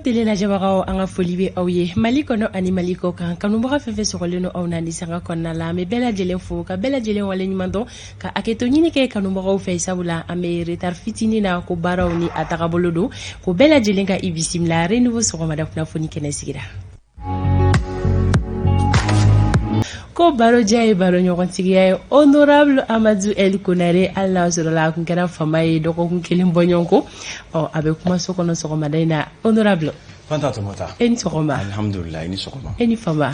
Tele lajɛbagaw, an ka foli bɛ aw ye Mali kɔnɔ ani Mali kɔ kan. Kanubaga fɛn fɛn sɔgɔlen don aw na ni sanga kɔnɔna la, an bɛ bɛɛ lajɛlen fo ka bɛɛ lajɛlen waleɲuman dɔn, ka hakɛto ɲini kɛ kanubagaw fɛ, sabula an bɛ retard fitinin na, ko baaraw ni a tagabolo don. Ko bɛɛ lajɛlen ka i bisimila Renouveau sɔgɔmada kunnafoni kɛnɛ sigira. Ko baro diya ye baro ɲɔgɔntigiya ye. Honorable Amadu El Konare, hali n'a sɔrɔla a kun kɛra fama ye dɔgɔkun kelen bɔɲɔgɔn ko, ɔ a bɛ kumaso kɔnɔ sɔgɔmada in na. Honorable. Fanta Tɔmɔta. E ni sɔgɔma. Alhamdulillah, i ni sɔgɔma. E ni fama.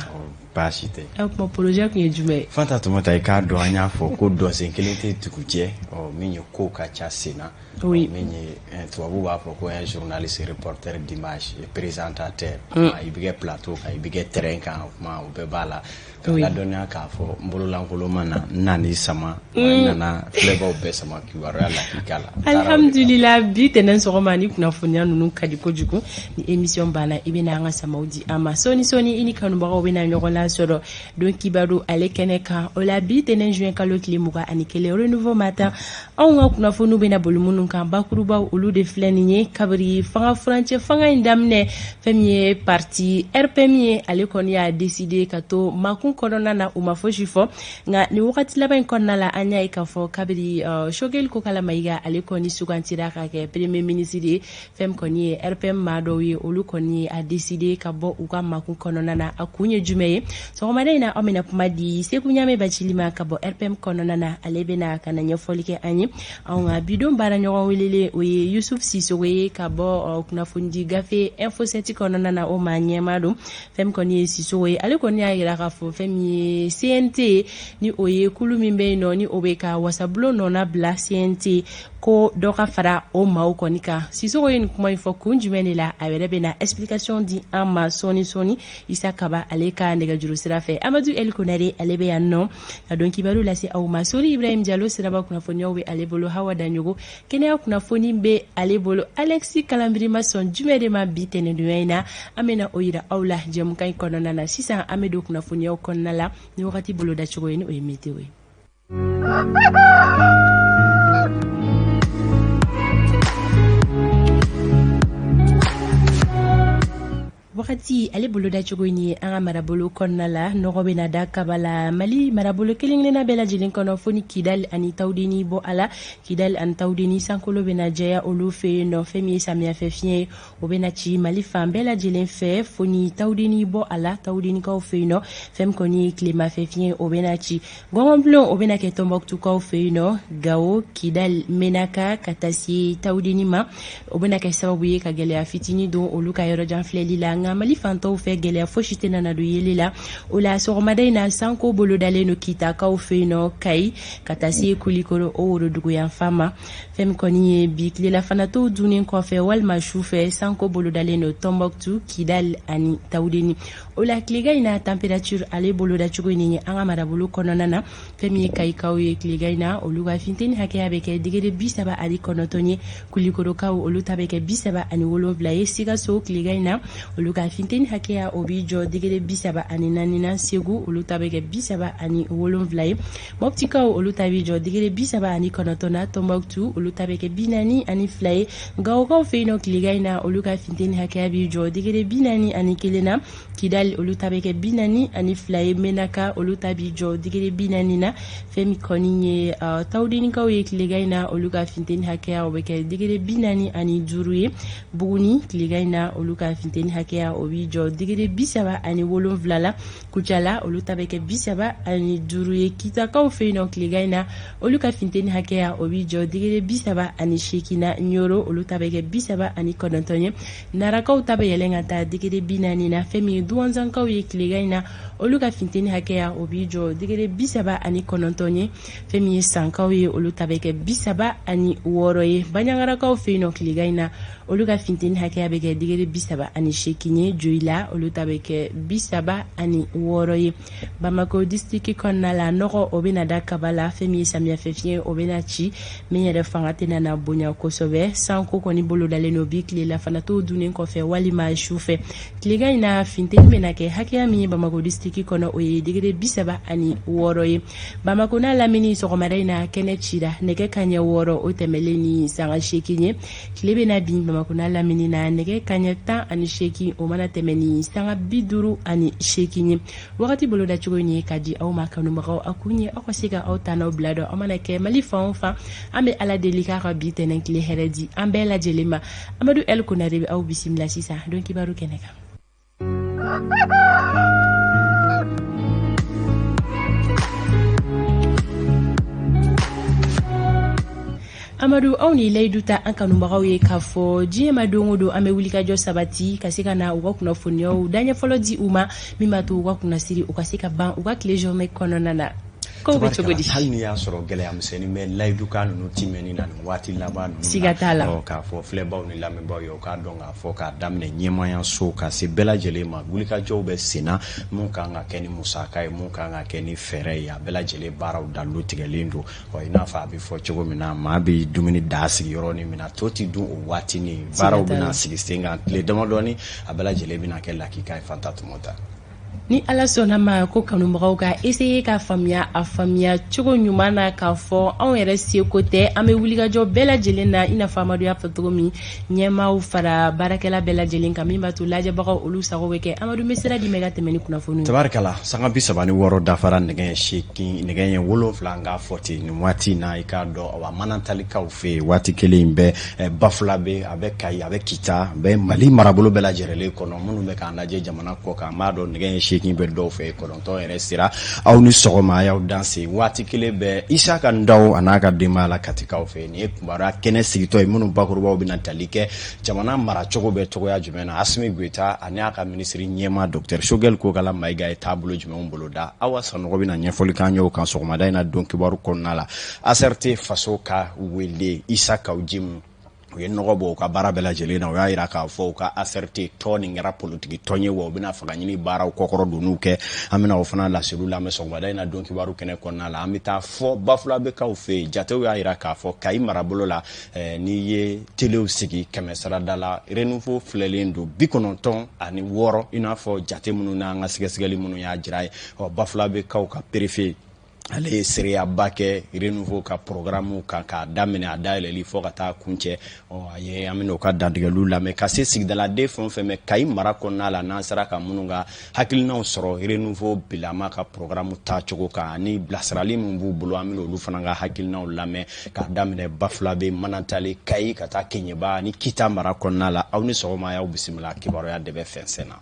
Baasi tɛ. A kuma projet kun ye jumɛn ye? Fanta Tɔmɔta, i k'a dɔn, an y'a fɔ ko dɔnsen kelen tɛ dugu jɛ. Ɔ min ye ko ka ca sen na. Oui. Min ye tubabu b'a fɔ ko un journaliste reporter d'image et présentateur. I bɛ kɛ plateau kan, i bɛ kɛ terrain kan, o kuma o bɛɛ b'a la. Ka ladɔnniya k'a fɔ n bololankolon na, n nan'i sama, n nana filɛbaw bɛɛ sama kibaruya lakika la. Alhamdulillah, bi tɛnɛn sɔgɔma ni kunnafoniya ninnu ka di kojugu. Ni émission banna, i bɛna an ka samaw di an ma sɔɔni sɔɔni. I ni kanubagaw bɛna ɲɔgɔn lasɔrɔ don kibaru ale kɛnɛ kan. O la bi tɛnɛn juin kalo tile 21, Renouveau Matin, anw ka kunnafoniw bɛna boli minnu kan bakurubaw, olu de filɛ nin ye. Kabiri fanga furancɛ fanga in daminɛ, fɛn min ye parti RPM ye, ale kɔni y'a décidé ka to makun kɔnɔna na, u ma fosi fɔ. Nka nin wagati laban in kɔnɔna la, an y'a ye k'a fɔ kabiri Choguel Kokalla Maïga, ale kɔni sugantira ka kɛ premier ministre ye, fɛn min kɔni ye RPM maa dɔw ye, olu kɔni a décidé ka bɔ u ka makun kɔnɔna na. A kun ye jumɛn ye? Sɔgɔmada in na, aw bɛna kuma di Seku Ɲame Bacili ma ka bɔ RPM kɔnɔna na. Ale bɛna ka na ɲɛfɔli kɛ an ye. Anw ka bidon baara ɲɔgɔn welelen, o ye Yusuf Sisogo ye ka bɔ kunnafonidi gafe Info 7 kɔnɔna na, o maa ɲɛmaa don. Fɛn min kɔni ye Sisogo ye, ale kɔni y'a yira k'a fɔ fɛn min ye CNT ye, ni o ye kulu min bɛ yen nɔ, ni o bɛ ka wasabulon nɔna bila CNT, ko dɔ ka fara o maaw kɔni kan. Sisogo ye nin kuma in fɔ kun jumɛn de la? A yɛrɛ bɛna explication di an ma sɔɔni sɔɔni Isa Kaba ale ka nɛgɛjuru sira fɛ. Amadu El Konare, ale bɛ yan nɔ ka don kibaru lase aw ma. Sori Ibrahim Jalo, siraba kunnafoniyaw bɛ ale bolo. Hawa Daɲogo, kɛnɛya kunnafoni bɛ ale bolo. Alexis Kalambiri ma sɔn jumɛn de ma bi tɛnɛndonya in na, an bɛna o yira aw la jɛmukan in kɔnɔna na. Sisan an bɛ don kunnafoniyaw kɔnɔna la ni wagati bolodacogo ye, ni o ye météo ye. Wagati ale bolodacogo in ye, an ka marabolo kɔnɔna la, nɔgɔ bɛna da kaba la Mali marabolo kelen kelenna bɛɛ lajɛlen kɔnɔ, fo ni Kidali ani Tawudeni bɔ a la. Kidali ani Tawudeni, sankolo bɛna jɛya olu fɛ yen nɔ. Fɛn min ye samiyɛfɛ fiɲɛ ye, o bɛna ci Mali fan bɛɛ lajɛlen fɛ, fo ni Tawudeni bɔ a la, Tawudenikaw fɛ yen nɔ. Fɛn min kɔni ye tilemafɛ fiɲɛ, o bɛna ci gɔngɔnbulon, o bɛna kɛ Tɔnbɔkutukaw fɛ yen nɔ, Gawo, Kidali, Menaka ka taa se Tawudeni ma. O bɛna kɛ sababu ye ka gɛlɛya fitinin don olu ka yɔrɔjan filɛli la. Nka Mali fantɔw fɛ, gɛlɛya fosi tɛna na don yeli la. O la sɔgɔmada in na, sanko bolodalen don Kitakaw fɛ yen nɔ, Kayi ka taa se Kulikoro, o woroduguyanfan ma. Fɛn min kɔni ye bi tilelafana tow dunnen kɔfɛ walima su fɛ, sanko bolodalen don Tɔnbɔkutu, Kidali ani Tawudeni. O la tilegan in na, température ale bolodacogo in ye, an ka marabolo kɔnɔna na, fɛn min ye Kayikaw ye, tilegan in na, olu ka funteni hakɛya bɛ kɛ degré 39 ye. Kulikorokaw, olu ta bɛ kɛ 37 ye. Sikaso, tilegan in na, olu ka funteni hakɛya, o b'i jɔ degré 34 na. Segu, olu ta bɛ kɛ 37 ye. Mɔptikaw, olu ta b'i jɔ degré 39 na. Tɔnbɔkutu, olu ta bɛ kɛ 42 ye. Gawokaw fɛ yen nɔ, tilegan in na, olu ka funteni hakɛya b'i jɔ degré 41 na. Kidali, olu ta bɛ kɛ 42 ye. Menaka, olu ta b'i jɔ degré 40 na. Fɛn min kɔni ye Tawudenikaw ye, tilegan in na, olu ka funteni hakɛya, o bɛ kɛ degré 45 ye. Buguni, tilegan in na, olu ka funteni hakɛya, o b'i jɔ degré 37 la. Kucala, olu ta bɛ kɛ 35 ye. Kitakaw fɛ yen nɔ, tilegan in na, olu ka funteni hakɛya, o b'i jɔ degré 38 na. Ɲoro, olu ta bɛ kɛ 39 ye. Narakaw ta bɛ yɛlɛn ka taa degré 40 na. Fɛn min ye Duwanzankaw ye, tilegan in na, olu ka funteni hakɛya, o b'i jɔ degré 39 ye. Fɛn min ye Sankaw ye, olu ta bɛ kɛ 36 ye. Baɲangarakaw fɛ yen nɔ, tilegan in na, olu ka funteni hakɛya bɛ kɛ degré 38. 8 ye. Joyila, olu ta bɛ kɛ 36 ye. Bamako distriki kɔnɔna la, nɔgɔ o bɛna da kaba la. Fɛn min ye samiyɛfɛ fiɲɛ, o bɛna ci min yɛrɛ fanga tɛna na bonya kosɛbɛ. Sanko kɔni bolodalen don bi tilelafana to dunnen kɔfɛ walima su fɛ. Tilegan in na, funteni bɛna kɛ hakɛya min ye Bamako distriki kɔnɔ, o ye degere 36 ye. Bamako n'a lamini, sɔgɔmada in na kɛnɛ cira nɛgɛ kaɲɛ 6 o tɛmɛlen ni sanga 8 ye. Tile bɛna bin Bamako n'a lamini na nɛgɛ kaɲɛ 18 o mana tɛmɛ ni sanga 58 ye. Wagati bolodacogo in ye ka di aw ma, kanubagaw, a kun ye aw ka se ka aw ta n'aw bila dɔn aw mana kɛ Mali fan o fan. An bɛ Ala deli k'a ka bi tɛnɛn tile hɛrɛ di an bɛɛ lajɛlen ma. Amadu El Konare bɛ aw bisimila sisan don kibaru kɛnɛ kan. Amadu, aw ni layidu ta an kanubagaw ye k'a fɔ diɲɛ ma don o don, an bɛ wulikajɔ sabati ka se ka na u ka kunnafoniyaw daɲɛ fɔlɔ di u ma, min b'a to u ka kunnasiri u ka se ka ban u ka tile journée kɔnɔna na. Kow bɛ cogo di? Hali n'i y'a sɔrɔ gɛlɛya misɛnnin bɛ layidukan ninnu timɛni na nin waati laban ninnu na, siga t'a la, k'a fɔ filɛbaw ni lamɛnbaaw ye, u k'a dɔn k'a fɔ k'a daminɛ ɲɛmaayaso ka se bɛɛ lajɛlen ma, wulikajɔw bɛ senna. Mun kan ka kɛ ni musaka ye, mun kan ka kɛ ni fɛɛrɛ ye, a bɛɛ lajɛlen baaraw dalilu tigɛlen don. Ɔ, i n'a fɔ a bɛ fɔ cogo min na, maa bɛ dumuni da sigi yɔrɔ min na, to tɛ dun o waatinin. Baaraw bɛna sigi sen kan tile damadɔni, a bɛɛ lajɛlen bɛna kɛ lakika ye. Fanta Tumota. Ni Ala sɔnna ma, ko kanubagaw ka essayer ka faamuya, a faamuya cogo ɲuman na, k'a fɔ anw yɛrɛ seko tɛ, an bɛ wulikajɔ bɛɛ lajɛlen na, i n'a fɔ Amadu y'a fɔ cogo min, ɲɛmaaw fara baarakɛla bɛɛ lajɛlen kan, min b'a to lajɛbagaw olu sago bɛ kɛ. Amadu, n bɛ sira d'i ma i ka tɛmɛ ni kunnafoni ye. Tabarikala, sanga 36 dafara nɛgɛ 8, nɛgɛ ɲɛ 7, an k'a fɔ ten nin waati in na. I k'a dɔn, awa, Manantalikaw fɛ yen, waati kelen in bɛɛ Bafulabe, a bɛ Kayi, a bɛ Kita, a bɛ Mali marabolo bɛɛ lajɛlen kɔnɔ. Minnu bɛ k'an lajɛ jamana kɔ kan, an b'a dɔn nɛgɛ ɲɛ 8 bɛ dɔw fɛ, 9 yɛrɛ sera. Aw ni sɔgɔma, a y'aw danse. Waati kelen bɛɛ Isaka Ndaw a n'a ka denbaya la Katikaw fɛ. Nin ye kibaruya kɛnɛ sigitɔ ye minnu bakurubaw bɛna tali kɛ jamana maracogo bɛ cogoya jumɛn na. Asimi Goyita ani a ka minisiri ɲɛmaa Docteur Choguel Kokala Mayiga ye taabolo jumɛnw boloda? Awa Sanɔgɔ bɛna ɲɛfɔli k'an ye o kan sɔgɔmada in na don kibaru kɔnɔna la. ACRT faso ka wele Isa Kaw Jim, u ye nɔgɔ bɔ u ka baara bɛɛ lajɛlen na. U y'a jira k'a fɔ u ka ACRT tɔn nin kɛra politiki tɔn ye, wa u bɛna fanga ɲini baaraw kɔkɔrɔdonniw kɛ. An bɛna o fana laseliw lamɛn sɔgɔmada in na don kibaru kɛnɛ kɔnɔna la. An bɛ taa fɔ Bafulabekaw fɛ yen. Jatew y'a jira k'a fɔ Kayi marabolo la, n'i ye telew sigi 100 sarada la, Renouveau filɛlen don 96, i n'a fɔ jate minnu n'an ka sɛgɛsɛgɛli minnu y'a jira ye. Ɔ, Bafulabekaw ka préfet, ale ye seereyaba kɛ Renouveau ka programme kan k'a daminɛ a dayɛlɛli fɔ ka taa kuncɛ. Ɔ, a ye, an bɛna o ka dantigɛliw lamɛn ka se sigidaladen fɛn o fɛn bɛ Kayi mara kɔnɔna la, n'an sera ka minnu ka hakilinaw sɔrɔ Renouveau bilama ka programme taacogo kan ani bilasirali min b'u bolo, an bɛna olu fana ka hakilinaw lamɛn k'a daminɛ Bafulabe, Manantali, Kayi, ka taa Keɲeba ani Kita mara kɔnɔna la. Aw ni sɔgɔma, y'aw bisimila kibaruya de bɛ fɛnsɛn na.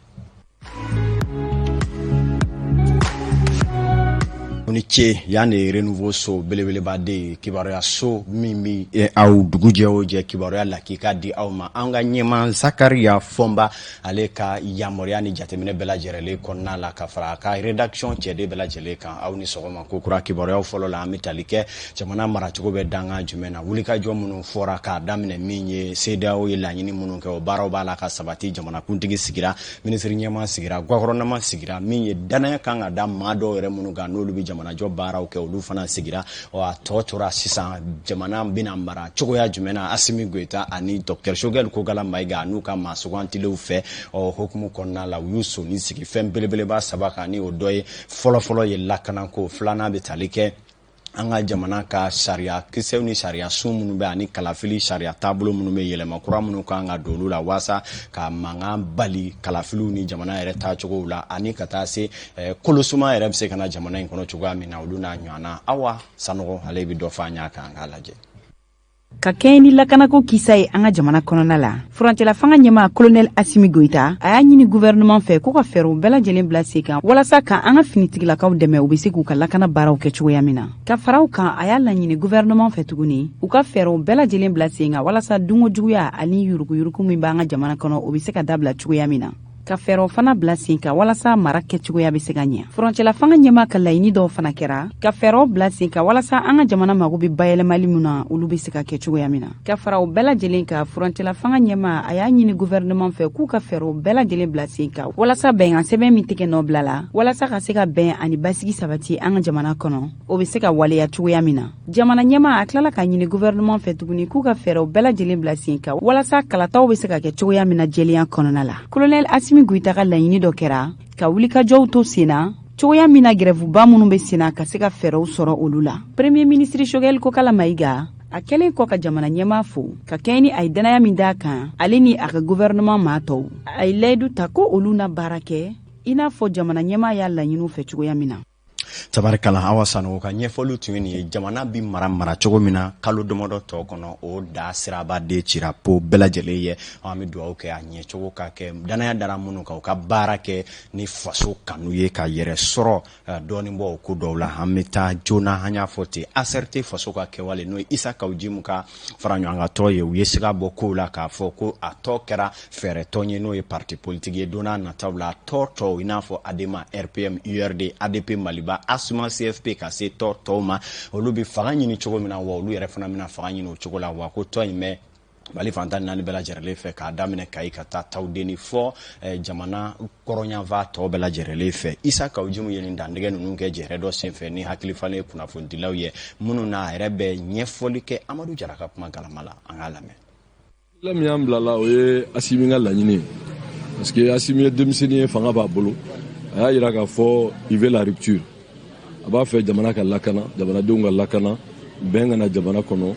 Ni ce yan de ye Renouveau so belebeleba de ye, kibaruya so min bɛ aw dugujɛ o jɛ kibaruya lakika di aw ma. An ka ɲɛmaa Zakariya Fɔnba, ale ka yamaruya ni jateminɛ bɛɛ lajɛlen kɔnɔna la, ka fara a ka rédaction cɛden bɛɛ lajɛlen kan. Aw ni sɔgɔma. Ko kura kibaruyaw fɔlɔ la, an bɛ tali kɛ jamana maracogo bɛ dankan jumɛn na, wulikajɔ minnu fɔra k'a daminɛ min ye CEDEAO ye laɲini minnu kɛ, o baaraw b'a la ka sabati. Jamanakuntigi sigira, minisiri ɲɛmaa sigira, gouvernement sigira, min ye danaya kan ka da maa dɔw yɛrɛ minnu kan n'olu bɛ jamanajɔ baaraw kɛ, olu fana sigira. Ɔ, a tɔ tora sisan, jamana bɛna mara cogoya jumɛn na Asimi Goyita ani Docteur Choguel Kokala Mayiga n'u ka maa sugantilenw fɛ? Ɔ, hukumu kɔnɔna la, u y'u soni sigi fɛn belebeleba saba kan, ni o dɔ ye fɔlɔfɔlɔ ye lakanako, filanan bɛ tali kɛ an ka jamana ka sariya kisɛw ni sariya sun minnu bɛ ani kalafili sariya taabolo minnu bɛ, yɛlɛma kura minnu kan ka don olu la waasa ka mankan bali kalafiliw ni jamana yɛrɛ taacogow la, ani ka taa se kolosuma yɛrɛ bɛ se ka na jamana in kɔnɔ cogoya min na, olu n'a ɲɔgɔnna. Awa Sanɔgɔ, ale bɛ dɔ fɔ an y'a kan, an k'a lajɛ. Ka kɛɲɛ ni lakanako kisa ye an ka jamana kɔnɔna la, furancɛla fanga ɲɛmaa Kolonɛl Asimi Goyita, a y'a ɲini guvɛrɛnɛman fɛ ko ka fɛɛrɛw bɛɛ lajɛlen bila sen kan walasa ka an ka finitigilakaw dɛmɛ, u bɛ se k'u ka lakana baaraw kɛ cogoya min na. Ka fara o kan, a y'a laɲini guvɛrɛnɛman fɛ tuguni u ka fɛɛrɛw bɛɛ lajɛlen bila sen kan walasa dunko juguya ani yuruguyurugu min b'an ka jamana kɔnɔ, o bɛ se ka dabila cogoya min na. Ka fɛɛrɛw fana bila sen kan walasa mara kɛcogoya bɛ se ka ɲɛ. Furancɛla fanga ɲɛmaa ka laɲini dɔw fana kɛra ka fɛɛrɛw bila sen kan walasa an ka jamana mago bɛ bayɛlɛmali min na, olu bɛ se ka kɛ cogoya min na. Ka fara o bɛɛ lajɛlen kan, furancɛla fanga ɲɛmaa a y'a ɲini gouvernement fɛ k'u ka fɛɛrɛw bɛɛ lajɛlen bila sen kan walasa bɛnkan sɛbɛn min tigɛ nɔ bila la, walasa ka se ka bɛn ani basigi sabati an ka jamana kɔnɔ, o bɛ se ka waleya cogoya min na. Jamana ɲɛmaa a tilala k'a ɲini gouvernement fɛ tuguni k'u ka fɛɛrɛw bɛɛ lajɛlen bila sen kan walasa kalataw bɛ se ka kɛ cogoya min na jɛlenya kɔnɔna la. Colonel Asimi Goyita ka laɲini dɔ kɛra ka wulikajɔw to sen na cogoya min na, grèveba minnu bɛ sen na, ka se ka fɛɛrɛw sɔrɔ olu la. Premier ministre Choguel Kokala Mayiga, a kɛlen kɔ ka jamana ɲɛmaa fo ka kɛɲɛ ni a ye dannaya min d'a kan, ale ni a ka gouvernement maa tɔw, a ye layidu ta ko olu na baara kɛ i n'a fɔ jamana ɲɛmaa y'a laɲiniw fɛ cogoya min na. Tabarikala, Awa Sanogo ka ɲɛfɔliw tun ye nin ye. Jamana bi mara mara cogo min na, kalo damadɔ tɔ kɔnɔ, o da siraba de cira po bɛɛ lajɛlen ye. An bɛ dugawu kɛ a ɲɛcogo ka kɛ danaya dara minnu kan, u ka baara kɛ ni faso kanu ye, ka yɛrɛ sɔrɔ dɔɔnin bɔ o ko dɔw la. An bɛ taa joona. An y'a fɔ ten, ACRT faso ka kɛwale, n'o ye Isa Kawu Jimu ka fara ɲɔgɔn ye, u ye siga bɔ kow la k'a fɔ ko a tɔ kɛra fɛɛrɛ tɔn ye, n'o ye parti politique ye. Don n'a nataw la, tɔ tɔw, i n'a fɔ ADEMA, RPM, URD, ADP Maliba, ASMA, CFP, ka se tɔ tɔw ma, olu bɛ fanga ɲini cogo min na, wa olu yɛrɛ fana bɛna fanga ɲini o cogo la. Wa ko tɔn in bɛ Mali fantan naani bɛɛ lajɛlen fɛ, k'a daminɛ Kayi ka taa Tawudeni fɔ jamana kɔrɔnyanfa tɔ bɛɛ lajɛlen fɛ. Isa Kawu Jimu ye nin dantigɛ ninnu kɛ jɛrɛ dɔ senfɛ ni hakilifalen kunnafonidilaw ye minnu n'a yɛrɛ bɛ ɲɛfɔli kɛ Amadu Jara ka kuma galama la. An k'a lamɛn. La min y'an bila la, o ye Asimi ka laɲini ye, parce que Asimi ye denmisɛnnin ye, fanga b'a bolo. A y'a yira k'a fɔ il veut la rupture. A b'a fɛ jamana ka lakana, jamanadenw ka lakana, bɛn ka na jamana kɔnɔ,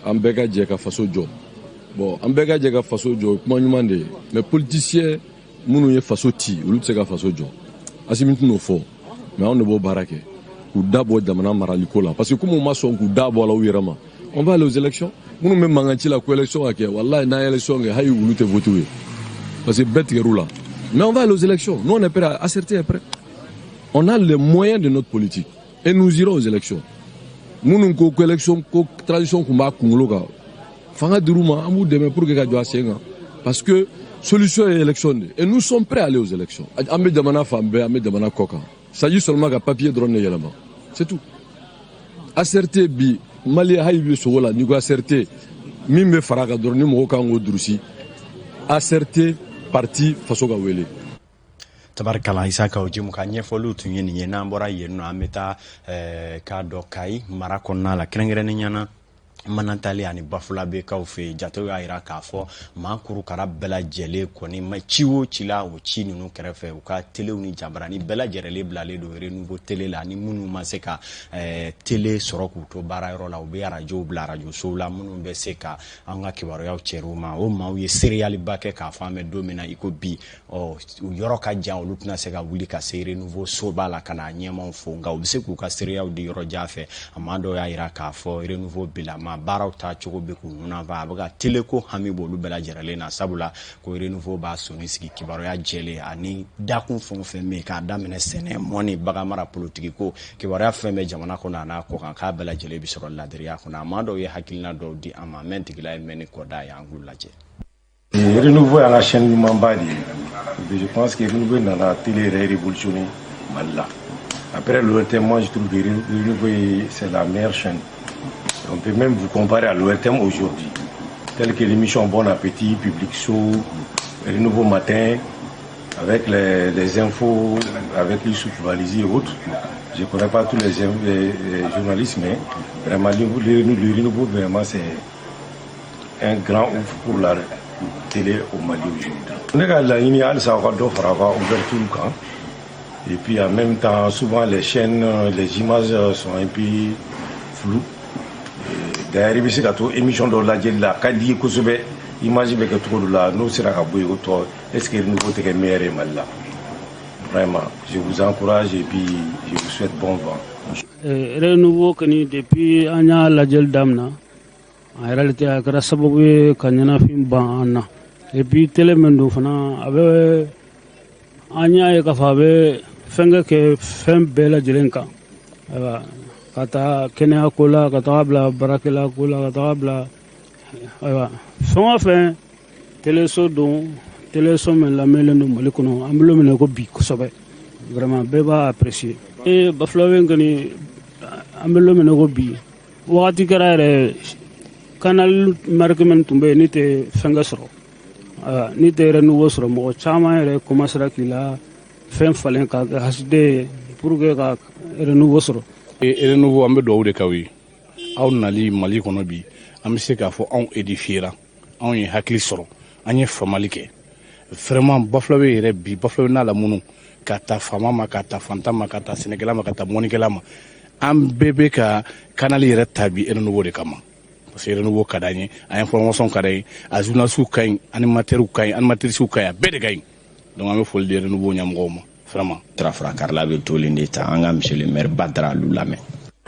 an bɛɛ ka jɛ ka faso jɔ. Bon, an bɛɛ ka jɛ ka faso jɔ, o ye kuma ɲuman de ye, mais politicien minnu ye faso ci, olu tɛ se ka faso jɔ. Asimi tɛn'o fɔ, mais anw de b'o baara kɛ k'u da bɔ jamana maraliko la, parce que komi u ma sɔn k'u da bɔ a la u yɛrɛ ma. On va aller aux élections. Minnu bɛ mankan ci la ko élection ka kɛ, walahi, n'an ye élection kɛ, hali wulu tɛ voter u ye, parce que bɛɛ tigɛr'u la. Mais on va aller aux élections. Nous, on est prêt à ACRT est prêt. On a les moyens de notre politique et nous irons aux élections. Minnu ko ko élection ko transition tun b'a kunkolo kan, fanga dir'u ma, an b'u dɛmɛ pour que ka jɔ a sen kan, parce que solution ye élection de, et nous sommes prêts à aller aux élections. An bɛ jamana fan bɛɛ, an bɛ jamana kɔ kan. Il s'agit seulement ka papier dɔrɔn de yɛlɛma, c'est tout. ACRT bi Mali, hali bi sogo la, n'i ko ACRT, min bɛ fara kan dɔrɔn, ni mɔgɔw kan k'o durusi, ACRT parti faso ka wele. Tabarikala, Isa Kawu Jimu ka ɲɛfɔliw tun ye nin ye. N'an bɔra yen nɔ, an bɛ taa k'a dɔn Kayi mara kɔnɔna la, kɛrɛnkɛrɛnnenya na Manantali ani Bafulabekaw fɛ yen. Jatew y'a jira k'a fɔ maa kurukara bɛɛ lajɛlen kɔni ma ci o ci la, o ci ninnu kɛrɛfɛ, u ka telew ni jabarani bɛɛ lajɛlen bilalen don Renouveau télé la. Ni minnu ma se ka télé sɔrɔ k'u to baarayɔrɔ la, u bɛ arajow bila arajosow la minnu bɛ se ka an ka kibaruyaw cɛri u ma. O maaw ye seereyaliba kɛ k'a fɔ an bɛ don min na i ko bi, ɔ, u yɔrɔ ka jan, olu tɛna se ka wuli ka se Renouveau soba la ka na ɲɛmaw fo, nka u bɛ se k'u ka seereyaw di yɔrɔ jan fɛ. A maa dɔw y'a jira k'a fɔ Renouveau bilama baaraw taa cogo bɛ k'u nunanfa, a bɛ ka télé ko hami b'olu bɛɛ lajɛlen na, sabula ko Renouveau b'a sɔnni sigi kibaruya jɛlen ani dakun fɛn o fɛn bɛ yen, k'a daminɛ sɛnɛ, mɔni, baganmara, politiki ko, kibaruya fɛn bɛ jamana kɔnɔ a n'a kɔ kan, k'a bɛɛ lajɛlen bɛ sɔrɔ ladiriya kɔnɔ. A maa dɔw ye hakilina dɔw di an ma mɛn tigila ye mɛn ni kɔda ye, an k'u lajɛ. Renouveau y'an ka chaîne ɲumanba de ye. Je pense que Renouveau nana télé yɛrɛ révolutionner Mali la. Après l'ORTM, moi je trouve que Renouveau, c'est la meilleure chaîne. On peut même vous comparer à l'ORTM aujourd'hui. Tel que l'émission Bon Appétit, Public Show, Renouveau Matin, avec les infos, avec Youssouf Balizi et autres. Je ne connais pas tous les journalistes, mais vraiment, le Renouveau, vraiment, c'est un grand ouf pour la télé au Mali aujourd'hui. Ne ka laɲini halisa, aw ka dɔ fara aw ka ouverture kan. Et puis en même temps, souvent les chaînes, les images sont un peu floues. D'ailleurs, i bɛ se ka to émission dɔ lajɛli la, a ka di i ye kosɛbɛ, image bɛ kɛ cogo dɔ la, n'o sera ka bɔ yen, o tɔ, est ce que Renouveau tɛ kɛ meilleur ye Mali la? Vraiment, je vous encourage et puis je vous souhaite bon vent. Renouveau kɔni, depuis an y'a lajɛli daminɛ, en réalité a kɛra sababu ye ka ɲɛnafin ban an na. Et puis télé min don fana, a bɛ an y'a ye k'a fɔ a bɛ fɛnkɛ kɛ fɛn bɛɛ lajɛlen kan. Ayiwa, ka taa kɛnɛya ko la, ka taga bila baarakɛla ko la, ka taga bila, ayiwa, fɛn o fɛn, teleso don. Téléso min lamɛnlen don Mali kɔnɔ, an bɛ don min na ko bi kosɛbɛ, vraiment bɛɛ b'a apprécier. E Bafulabe kɔni, an bɛ don min na ko bi, wagati kɛra yɛrɛ, canal marque min tun bɛ yen, ne tɛ fɛnkɛ sɔrɔ, ni tɛ Renouveau sɔrɔ. Mɔgɔ caman yɛrɛ commencera k'i la fɛn falen ka kɛ HD ye pour que ka Renouveau sɔrɔ. Renouveau, an bɛ dugawu de k'aw ye. Aw nali Mali kɔnɔ bi, an bɛ se k'a fɔ anw édifiera, anw ye hakili sɔrɔ, an ye faamali kɛ vraiment. Bafulabe yɛrɛ bi, Bafulabe n'a lamunu, ka ta faama ma, ka ta fantan ma, ka ta sɛnɛkɛla ma, ka ta mɔnikɛla ma, an bɛɛ bɛ ka canal yɛrɛ ta bi Renouveau de kama, parce que Renouveau ka d'an ye, a information ka d'an ye, a journalistes ka ɲi, animateurs ka ɲi, animatrices ka ɲi, a bɛɛ de ka ɲi. Donc an bɛ foli di Renouveau ɲɛmɔgɔw ma vraiment. Tarafurakkarila bɛ tolen de ta. An ka monsieur le maire Badara lu lamɛn.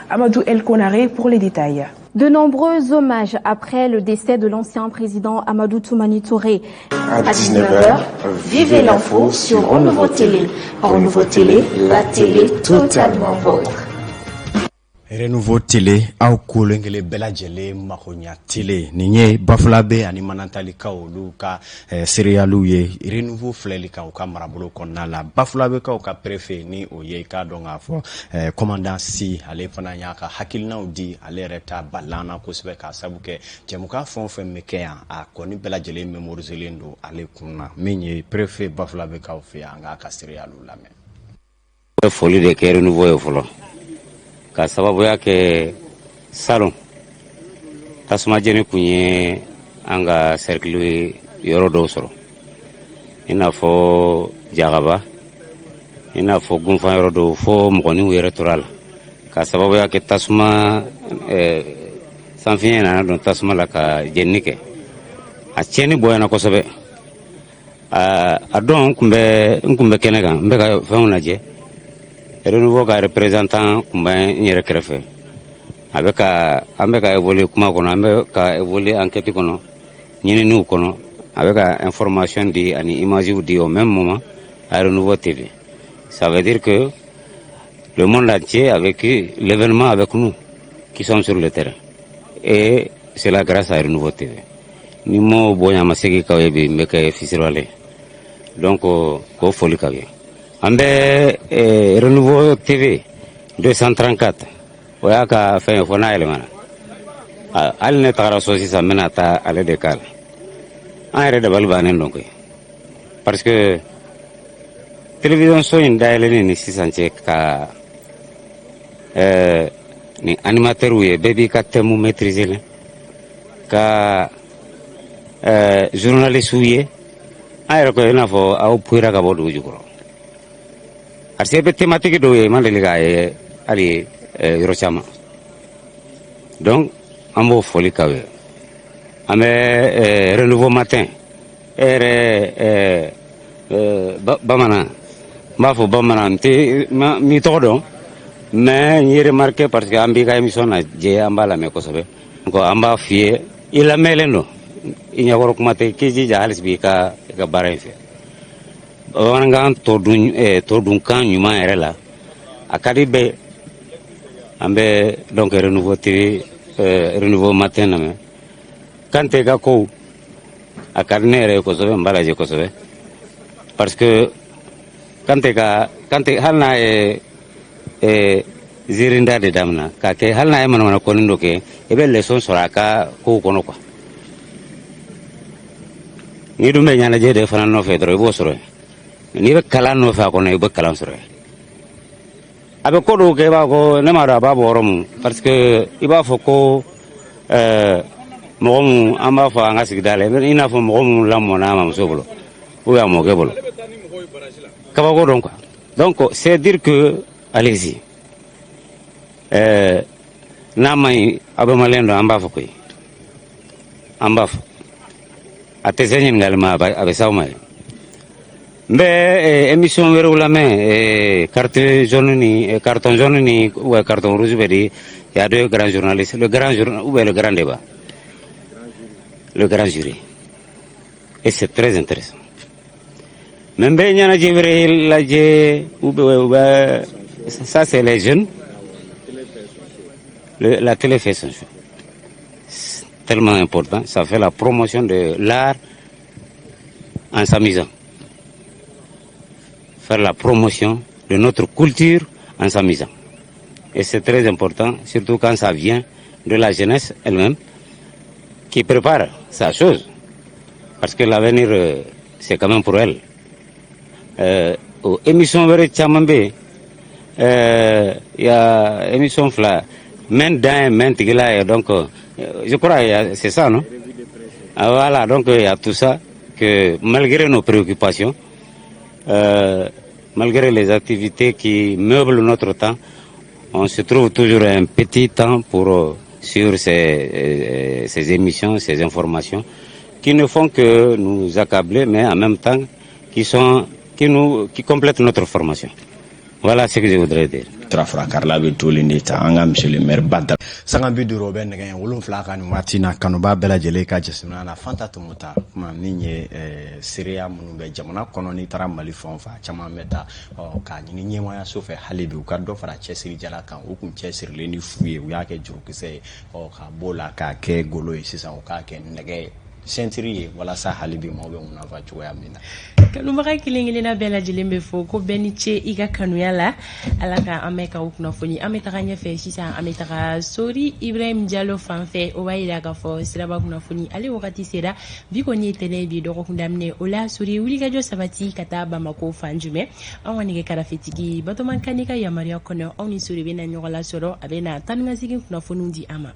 Amadou El Konaré pour les détails. De nombreux hommages après le décès de l'ancien président Amadou Toumani Touré. À 19h, vivez l'info sur Renouveau Télé. Renouveau Télé, la télé totalement vôtre. Renouveau Télé, aw kolen kelen bɛɛ lajɛlen makoɲa télé. Nin ye Bafulabe ani Manantalikaw, olu ka céréales ye Renouveau filɛli kan u ka marabolo kɔnɔna la. Bafulabekaw ka préfet, ni o ye k'a dɔn k'a fɔ commandant si, ale fana y'a ka hakilinaw di. Ale yɛrɛ ta balan na kosɛbɛ, k'a sabu kɛ jɛmukan fɛn o fɛn bɛ kɛ yan, a kɔni bɛɛ lajɛlen mémoriselen don ale kun na. Min ye préfet Bafulabekaw fɛ yan, an k'a ka céréales lamɛn. Foli de kɛ Renouveau ye fɔlɔ, ka sababuya kɛ salon tasuma jeni kun ye an ka cercle yɔrɔ dɔw sɔrɔ, i n'a fɔ Jagaba, i n'a fɔ Gunfan yɔrɔ dɔw, fo mɔgɔninw yɛrɛ tora a la, ka sababuya kɛ tasuma sanfiɲɛ nana don tasuma la ka jenini kɛ. A tiɲɛni bonyana kosɛbɛ. A dɔn n kun bɛ kɛnɛ kan, n bɛ ka fɛnw lajɛ. Renouveau ka représentant kun bɛ n yɛrɛ kɛrɛfɛ, a bɛ ka an bɛ ka évoluer kuma kɔnɔ, an bɛ ka évoluer enquête kɔnɔ, ɲininiw kɔnɔ, a bɛ ka information di ani image di au même moment à Renouveau TV. Ça veut dire que le monde entier a vécu l'événement avec nous qui sommes sur le terrain, et c'est la grâce à Renouveau TV. Ni m'o bonya ma segi k'aw ye bi, n bɛ kɛ fisiriwale. Donc k'o foli k'aw ye. An bɛ Renouveau TV 234, o y'a ka fɛn ye, fo n'a yɛlɛmana. Hali ne tagara so sisan, n bɛna taa ale de k'a la. An yɛrɛ dabali bannen don koyi, parce que télévision so in dayɛlɛlen ni sisan cɛ, ka ni animateur ye, bɛɛ b'i ka thème maîtriser la, ka journaliste ye, an yɛrɛ ko i n'a fɔ aw puyera ka bɔ dugu jukɔrɔ, parce que i bɛ thématique dɔw ye, i ma deli k'a ye hali yɔrɔ caman. Donc an b'o foli k'aw ye. An bɛ Renouveau Matin, e yɛrɛ bamanan, n b'a fɔ bamanan, n tɛ m'i tɔgɔ dɔn, mais n ye remarqué, parce que an b'i ka émission lajɛ, an b'a lamɛn kosɛbɛ. Donc an b'a f'i ye, i lamɛnlen don, i ɲɛkɔrɔ kuma tɛ, k'i jija hali bi i ka baara in fɛ. Bamanankan tɔ dun, tɔ dunkan ɲuman yɛrɛ la, a ka di bɛɛ. An bɛ donc Renouveau TV, Renouveau Matin lamɛn. Kante ka kow a ka di ne yɛrɛ ye kosɛbɛ, n b'a lajɛ kosɛbɛ, parce que Kante ka Kante, hali n'a ye ziirinda de daminɛ k'a kɛ, hali n'a ye manamana kɔni dɔ kɛ, i bɛ leçon sɔrɔ a ka kow kɔnɔ quoi. N'i dun bɛ ɲɛnajɛ de fana nɔfɛ dɔrɔn, i b'o sɔrɔ yen. N'i bɛ kalan nɔfɛ a kɔnɔ, i bɛ kalan sɔrɔ yen. A bɛ ko dɔw kɛ, i b'a fɔ ne m'a dɔn a b'a bɔ yɔrɔ mun, parce que i b'a fɔ ko mɔgɔ mun an b'a fɔ an ka sigida la, i n'a fɔ mɔgɔ mun lamɔna a mamuso bolo ou bien a mɔkɛ bolo, kabako dɔn quoi. Donc c'est dire que allez-y, n'a ma ɲi, aw bɛ maliyɛn dɔn, an b'a fɔ koyi, an b'a fɔ a tɛ se ɲininkali ma, a bɛ s'aw ma ye. N bɛ émission wɛrɛw lamɛn, carte jaune ni carton jaune ni ou bien carton rouge bɛ di. Il y a deux grands journalistes, le grand journal ou bien le grand débat, le grand jury, et c'est très intéressant. Mais n bɛ ɲɛnajɛ wɛrɛ lajɛ ou bien ça, c'est les jeunes. La télé fait son choix. C'est tellement important, ça fait la promotion de l'art. en s'amusant. Faire la promotion de notre culture en s'amusant. Et c'est très important, surtout quand ça vient de la jeunesse elle-même, qui prépare sa chose. Parce que l'avenir, c'est quand même pour elle. Émission wɛrɛ caman bɛ yen, il y a émission fila mɛn dan ye mɛn tigila ye. Donc je crois, c'est ça, non? Ah, voilà, donc il y a tout ça que malgré nos préoccupations, malgré les activités qui meublent notre temps, on se trouve toujours un petit temps pour suivre ces émissions, ces informations qui ne font que nous accabler, mais en même temps qui complètent notre formation. Voilà ce que je voudrais dire. Tarafurakkarila bɛ tolen de ta an ka monsieur le maire ba da sanga 50 o bɛ nɛgɛ 7 kan nin waati na. Kanuba bɛɛ lajɛlen ka jateminɛ na, Fanta Tɔmɔta kuma min ye seereya minnu bɛ jamana kɔnɔ, n'i taara Mali fan o fan, caman bɛ taa k'a ɲini ɲɛmayaso fɛ hali bi u ka dɔ fara cɛsirijala kan. U kun cɛsirilen ni fu ye, u y'a kɛ jurukisɛ ye, ka b'o la k'a kɛ golo ye, sisan u k'a kɛ nɛgɛ ceinture ye, walasa hali bi maaw bɛ nafa cogoya min na. Kanubaga kelen kelenna bɛɛ lajɛlen bɛ fo ko bɛɛ ni ce i ka kanuya la. Ala ka an bɛ k'aw kunnafoni. An bɛ taga ɲɛfɛ sisan, an bɛ taga Sori Ibrahim Jalo fan fɛ. O b'a yira k'a fɔ siraba kunnafoni ale wagati sera. Bi kɔni ye tɛnɛ bi dɔgɔkun daminɛ o la. Sori, wulikajɔ sabati ka taa Bamako fan jumɛn? Anw ka nɛgɛ karafetigi Batoma Kani ka yamaruya kɔnɔ, anw ni Sori bɛna ɲɔgɔn lasɔrɔ, a bɛ na taa ni ka segin kunnafoniw di an ma.